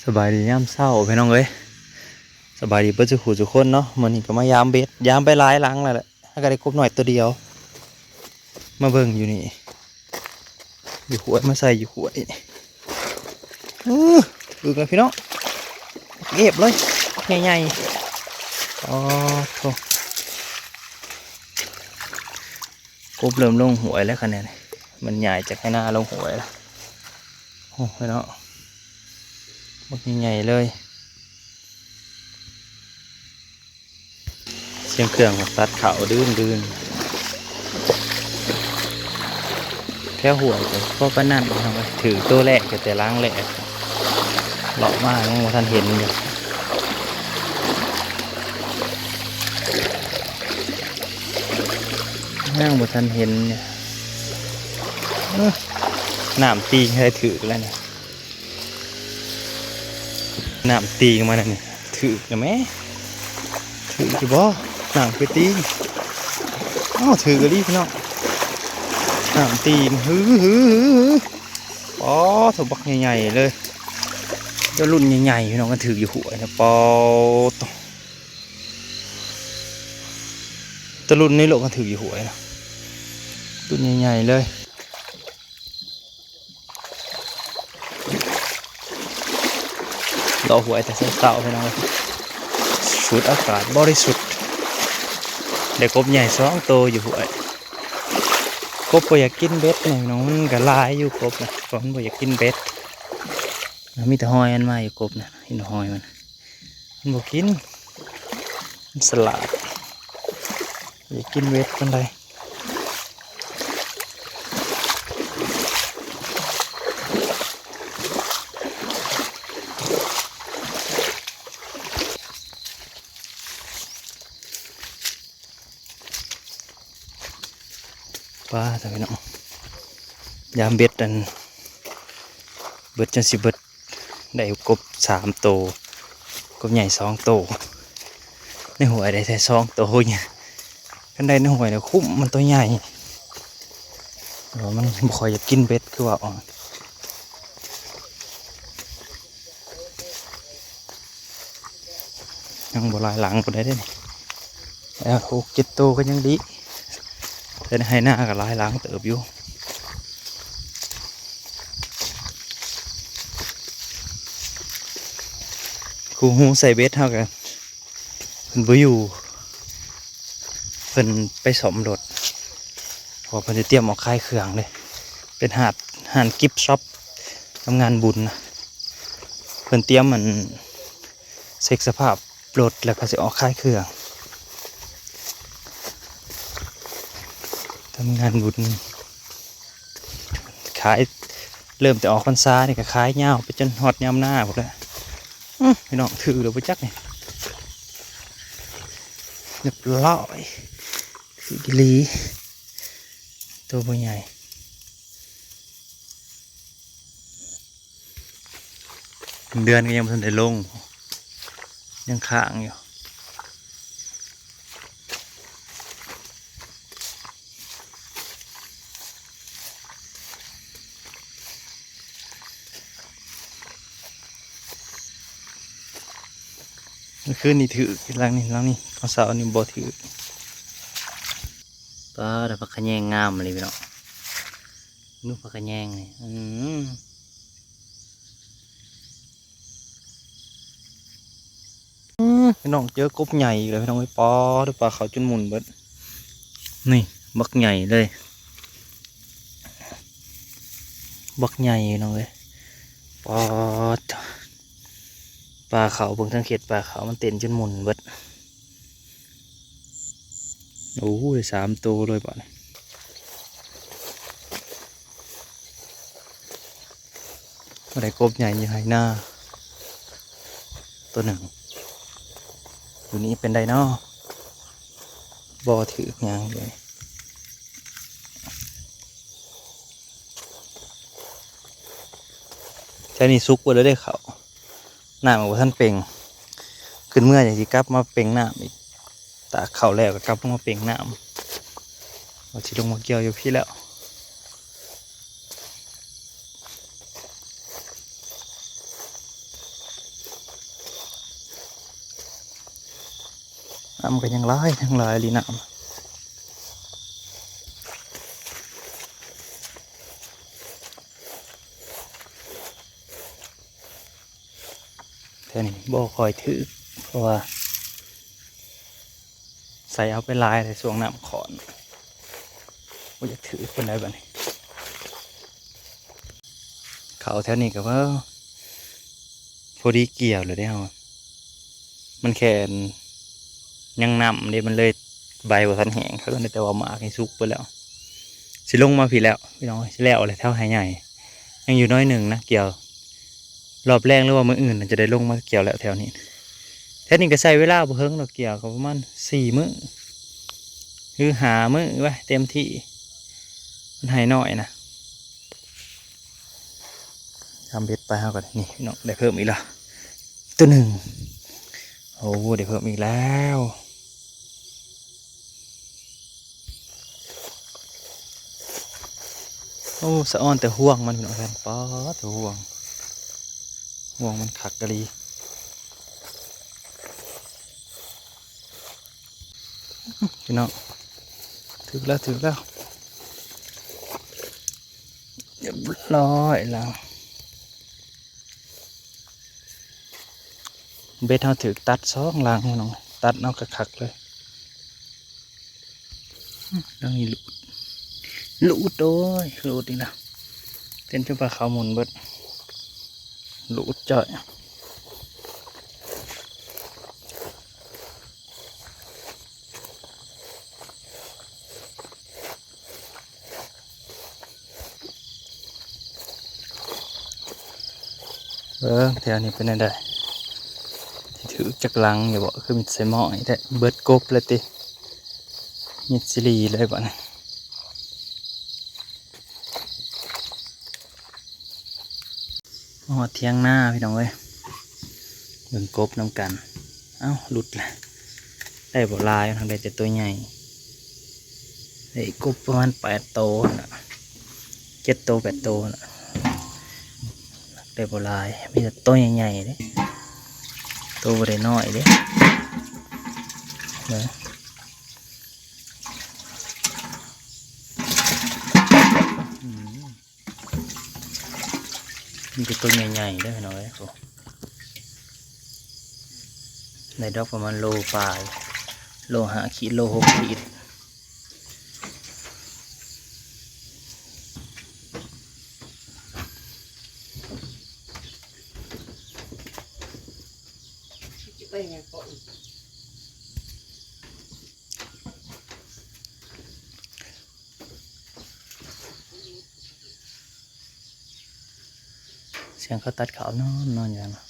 ສະບາຍດີຍາມເຊົ້າພີ່ນ້ອງເອີຍ ສະບາຍດີເບິດສູ່ຜູ້ສູ່ຄົນເນາະ. ມື້ນີ້ກໍມາຢາມເບັດ ຢາມໄປຫຼາຍຫຼັງແລ້ວແຫຼະ ຫາກໍໄດ້ກົບນ້ອຍຕົວດຽວ. ມາເບິ່ງຢູ່ນີ້ ຢູ່ຫ້ວຍ ມາໃສ່ຢູ່ຫ້ວຍ. ເອີ ຖືກແລ້ວພີ່ນ້ອງ ເອບເລີຍ ໃຫຍ່ໆ. ອໍ ໂທ້ ກົບເລີ່ມລົງຫ້ວຍແລ້ວ ຄະແນນ ມັນຍ້າຍຈາກໄຮ່ນາລົງຫ້ວຍແລ້ວ. ໂອ້ ພີ່ນ້ອງ ບັກໃຫຍ່ໆເລີຍ. ສຽງເຄື່ອງຕັດເຂົ້າດຶນໆ ແຖວຫ້ວຍກໍພໍປານນັ້ນ ຖືກໂຕແລກ ແຕ່ຫຼັງແລກ ເລາະມາຍັງບໍ່ທັນເຫັນຢູ່ ຍັງບໍ່ທັນເຫັນຢູ່. ເອີ ນ້ຳຕີງໃຫ້ຖືກແລ້ວນີ້ ນ້ຳຕີງມາແລ້ວນີ້ ຖືກແລ້ວແມະ ຖືກຢູ່ບໍ່? ນ້ຳຄືຕີງ ອ້າວ ຖືກອີ່ຫຼີພີ່ນ້ອງ ນ້ຳຕີງ ຫືໆໆ. ອໍ ໂທ້ ບັກໃຫຍ່ໆເລີຍ ເຈົ້າລຸ້ນໃຫຍ່ໆ ພີ່ນ້ອງ ມັນຖືກຢູ່ຫ້ວຍນະ. ປໍ ໂທ້ ແຕ່ລຸ້ນນີ້ໂລກມັນຖືກຢູ່ຫ້ວຍນະ ລຸ້ນໃຫຍ່ໆເລີຍ. ເລາະຫ້ວຍແຕ່ເຊົ້າໆ ພີ່ນ້ອງເອີຍ ສູດອາກາດບໍລິສຸດ ໄດ້ກົບໃຫຍ່ສອງໂຕຢູ່ຫ້ວຍ. ກົບບໍ່ຢາກກິນເບັດນະພີ່ນ້ອງ ມັນກໍຫຼາຍຢູ່ກົບນະ ແຕ່ມັນບໍ່ຢາກກິນເບັດ. ມີແຕ່ຫອຍມັນມາຢູ່ ກົບນະ ເຫັນຫອຍມັນ ມັນບໍ່ກິນ ມັນສະຫຼາດ ຢາກກິນເບັດປານໃດ. ປາ ທ່ານພີ່ນ້ອງ ຢາມເບັດ ອັນ ເບັດຈົນຊິເບິດ ໄດ້ກົບສາມໂຕ ກົບໃຫຍ່ສອງໂຕ ໃນຫ້ວຍໄດ້ແຕ່ສອງໂຕ. ຄັນໄດ້ໃນຫ້ວຍແລ້ວຄຸ້ມ ມັນໂຕໃຫຍ່ ແຕ່ວ່າມັນບໍ່ຄ່ອຍຢາກກິນເບັດ ຄືວ່າອອກ ຍັງບໍ່ຫຼາຍຫຼັງປານໃດເດ້ນີ້ ແລ້ວຫົກເຈັດໂຕກໍຍັງດີ ແຕ່ໃນໄຮ່ນາກໍຫຼາຍຫຼັງເຕີບຢູ່. ຄູ່ຫູໃສ່ເບັດເຮົາກໍ ເພິ່ນບໍ່ຢູ່ ເພິ່ນໄປສ້ອມລົດ ເພາະວ່າເພິ່ນຊິຕຽມອອກຂາຍເຄື່ອງເດ້ ເປັນຮ້ານ ຮ້ານກິບຊັອບ ທຳງານບຸນນະ ເພິ່ນຕຽມ ອັນ ເຊັກສະພາບລົດ ແລ້ວກໍຊິອອກຂາຍເຄື່ອງ ທຳງານບຸນ ຂາຍ ເລີ່ມແຕ່ອອກພັນສານີ້ກໍຂາຍຍາວໄປຈົນຮອດຍາມນາພຸ້ນແຫຼະ. ອື ພີ່ນ້ອງ ຖືກແລ້ວບໍ່ຈັກນີ້ ຮຽບຮ້ອຍ ຖືກອີ່ຫຼີ ໂຕບໍ່ໃຫຍ່ ເດືອນກໍຍັງບໍ່ທັນໄດ້ລົງ ຍັງຄ້າງຢູ່. ມື້ຄືນນີ້ຖືກ ຫຼັງນີ້ ຫຼັງນີ້ ຕອນເຊົ້ານີ້ບໍ່ຖືກ. ປາດ ຜັກຂະແຍງງາມອີ່ຫຼີພີ່ນ້ອງ ດູຜັກຂະແຍງນີ້ ອືມ. ອືມ ພີ່ນ້ອງ ເຈີກົບໃຫຍ່ອີກແລ້ວພີ່ນ້ອງເອີຍ ປາດ ປາເຂົ້າຈົນໝຸ່ນເບິດ ນີ້ ບັກໃຫຍ່ເລີຍ ບັກໃຫຍ່ພີ່ນ້ອງເອີຍ ປາດ ປາເຂົ້າ ເບິ່ງທາງເຂດປາເຂົ້າ ມັນເຕັ້ນຈົນໝຸ່ນເບິດ. ໂອ້ ໄດ້ສາມໂຕເລີຍບາດນີ້ ມາໄດ້ກົບໃຫຍ່ຢູ່ໄຮ່ນາໂຕໜຶ່ງ ຢູ່ນີ້ເປັນໃດເນາະ ບໍ່ຖືກຫຍັງເລີຍ. ແຖວນີ້ສຸກເບິດແລ້ວເດ້ເຂົ້າ ນ້ຳກໍບໍ່ທັນເປັ່ງ ຂຶ້ນເມືອຈັ່ງຊິກັບມາເປັ່ງນ້ຳອີກ ຕາກເຂົ້າແລ້ວກໍກັບລົງມາເປັ່ງນ້ຳ ວ່າຊິລົງມາກ່ຽວຢູ່ພີ້ແລ້ວ. ນ້ຳກໍຍັງຫຼາຍ ຍັງຫຼາຍອີ່ຫຼີນ້ຳ. ແຖວນີ້ບໍ່ຄ່ອຍຖືກ ເພາະວ່າໃສ່ເອົາໄປຫຼາຍແລ້ວ ຊ່ວງນ້ຳຂ້ອນ ບໍ່ຢາກຖືກປານໃດບັດນີ້. ເຂົ້າແຖວນີ້ກໍວ່າພໍດີກ່ຽວແລ້ວເດ້ເຮົາ ມັນແຄ່ຍັງນ້ຳເດ້ ມັນເລີຍໃບບໍ່ທັນແຫ້ງ ເຂົາກໍໄດ້ແຕ່ວ່າໝາກນີ້ສຸກເບິດແລ້ວ. ຊິລົງມາພີ້ແລ້ວພີ່ນ້ອງເອີຍ ຊິແລ້ວແລ້ວ ແຖວໄຮ່ໃຫຍ່ ຍັງຢູ່ໜ້ອຍໜຶ່ງນະ ກ່ຽວ ຮອບແລງ ຫຼືວ່າມື້ອື່ນ ຈະໄດ້ລົງມາກ່ຽວແລ້ວແຖວນີ້. ແຖວນີ້ກໍໃຊ້ເວລາບໍ່ເຖິງດອກ ກ່ຽວກໍປະມານສີ່ມື້ ຫຼືຫ້າມື້ໄວ້ເຕັມທີ່ ມັນໄຮ່ນ້ອຍນະ. ຍາມເບັດໄປເຮົາກໍ ນີ້ພີ່ນ້ອງ ໄດ້ເພີ່ມອີກແລ້ວຕົວໜຶ່ງ. ໂອ້ ໄດ້ເພີ່ມອີກແລ້ວ. ໂອ້ ສະອອນແຕ່ຫ່ວງມັນພີ່ນ້ອງ ປາດ ໂຕຫ່ວງ ຫ່ວງມັນຄັກອີ່ຫຼີພີ່ນ້ອງ. ຖືກແລ້ວ ຖືກແລ້ວ ຮຽບຮ້ອຍແລ້ວ. ເບັດເຮົາຖືກຕັດສອງຫຼັງພີ່ນ້ອງ ຕັດເອົາຄັກໆເລີຍ. ອືມ ແລ້ວນີ້ຫຼຸດ ຫຼຸດ ໂອ້ຍ ຫຼຸດອີກແລ້ວ ເປັນຄືປາຂາວໝຸ່ນເບິດ ຫຼຸດຈ້ອຍ. ເບິ່ງແຖວນີ້ເປັນແນວໃດ ຊິຖືກຈັກຫຼັງຢູ່ບໍ່ ຄືມີແຕ່ໃສ່ໝໍ້ນີ້ແທ້ ເບິດກົບແລ້ວຕິ ມິດຊີລີເລີຍບັດນີ້. ມາຮອດຖຽງນາພີ່ນ້ອງເອີຍ ເບິ່ງກົບນຳກັນ. ເອົ້າ ຫຼຸດແລ້ວ ໄດ້ບໍ່ຫຼາຍ ໄດ້ແຕ່ໂຕໃຫຍ່ ໄດ້ກົບປະມານແປດໂຕຫັ້ນນະ ເຈັດໂຕແປດໂຕຫັ້ນນະ ໄດ້ບໍ່ຫຼາຍ ມີແຕ່ໂຕໃຫຍ່ໆເດ້ ໂຕບໍ່ໄດ້ນ້ອຍເດ້ ເບິ່ງ ອືມ. ມີແຕ່ຕົວໃຫຍ່ໆເດີພີ່ນ້ອງເອີຍ ໂອ້ ໄດ້ດອກປະມານໂລປາຍ ໂລຫ້າຂີດ ໂລຫົກຂີດ. ສຽງເຂົາຕັດເຂົ້ານອນໆຢູ່ຫັ້ນນະ.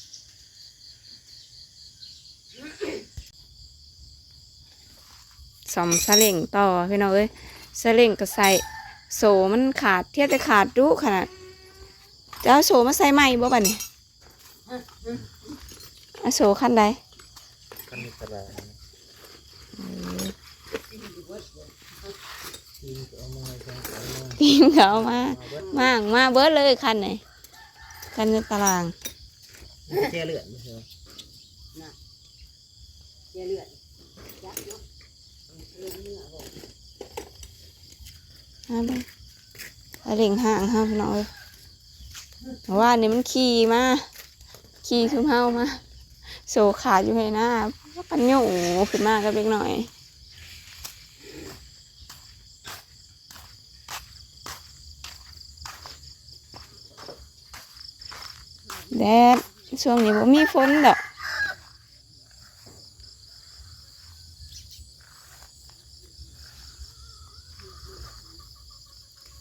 ສ້ອມສາເລັ້ງຕໍ່ພີ່ນ້ອງເອີຍ ສາເລັ້ງກໍໃສ່ ໂສ້ມັນຂາດ ເທື່ອແຕ່ຂາດດຸຂະໜາດ. ຈະເອົາໂສ້ມາໃສ່ໃໝ່ບໍ່ບັດນີ້? ອາ ໂສ້ຄັນໃດ? ຄັນນີ້ກໍໄດ້ ເອີ ຕີນກໍເອົາມາ ຕີນກໍເອົາມາ ມ້າງມາເບິດເລີຍຄັນນີ້ ຄັນໃນຕາລາງ ແຈເລື່ອນບໍ່ເຊີ ນະ ເຈເລືອດຈັກເນາະ ເອີ ເລືອດເມືອບໍ່ ມາເບິ່ງ ອາ ເລັ່ງຫ້າງເຮົາພີ່ນ້ອງເອີຍ ວານນີ້ມັນຂີ່ມາ ຂີ່ຊຸມເຮົາມາ ໂສ້ຂາດຢູ່ໃນນາ ພາກັນໂຍກຂຶ້ນມາກັບເດັກນ້ອຍ. ແດດ ຊ່ວງນີ້ບໍ່ມີຝົນດອກ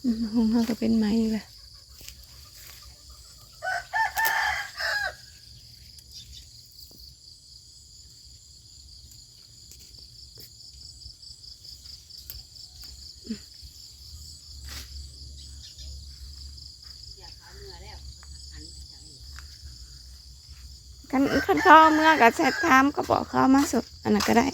ອືມ ຂອງເຮົາກໍເປັນໄມ້ລະ. ຄັນ ຄັນເຂົາເອົາເມືອກໍແຊັດຖາມ ກໍບອກເຂົາເອົາມາສົດ ອັນນັ້ນກໍໄດ້.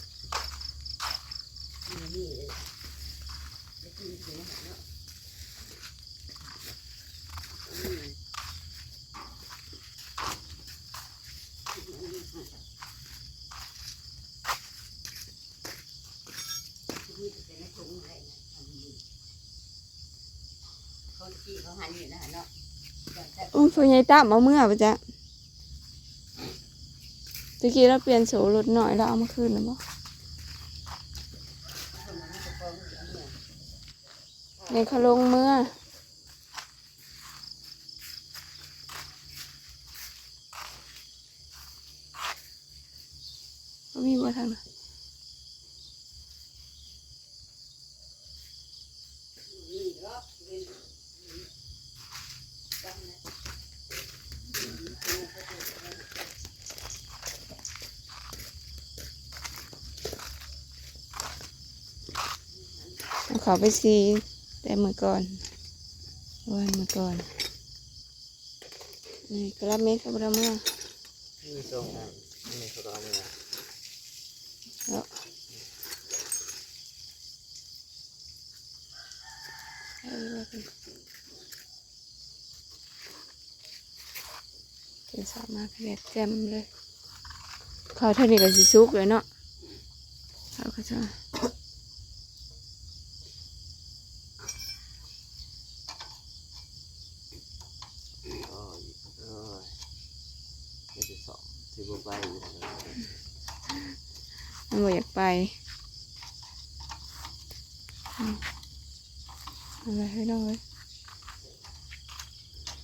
ໂອ້ຍ ພໍ່ໃຫຍ່ຕັ້ມເອົາເມືອບໍ່ຈັກ ຕະກີ້ລາວປ່ຽນໂສ້ລົດນ້ອຍ ລາວເອົາມາຄືນແລ້ວບໍ່? ແມ່ນເຂົາລົງເມືອ. ບໍ່ມີບໍ່ທາງນັ້ນ ເອົາເຂົ້າໄປສີແຕ່ມື້ກ່ອນ ວານມື້ກ່ອນ. ນີ້ກະລາເມກະບໍ່ໄດ້ເມືອ ມີສອງອັນ ອັນນີ້ເຂົາກະເອົາເມືອ ເນາະ ເອີ ເປັນສາມາກະແດດແຈ່ມເລີຍ. ເຂົ້າເທົ່ານີ້ກະຊິສຸກເລີຍເນາະ ເຂົ້າກະຈະ ໂອ້ຍ ໂອ້ຍ ໄດ້ແຕ່ສອງ ຊິບໍ່ໄປຢູ່ແລ້ວ ມັນບໍ່ຢາກໄປ ອືມ ເອົາໄວ້ໃຫ້ນ້ອງເອີຍ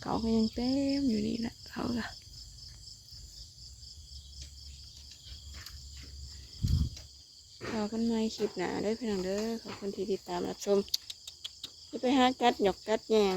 ເຂົາກະຍັງເຕັມຢູ່ນີ້ແຫຼະ ເຂົາກະ ພໍ້ກັນໃໝ່ຄລິບໜ້າເດີພີ່ນ້ອງເດີ ຂອບຄຸນທີ່ຕິດຕາມຮັບຊົມ ຊິໄປຫາກັດຫຍອກກັດແຍງ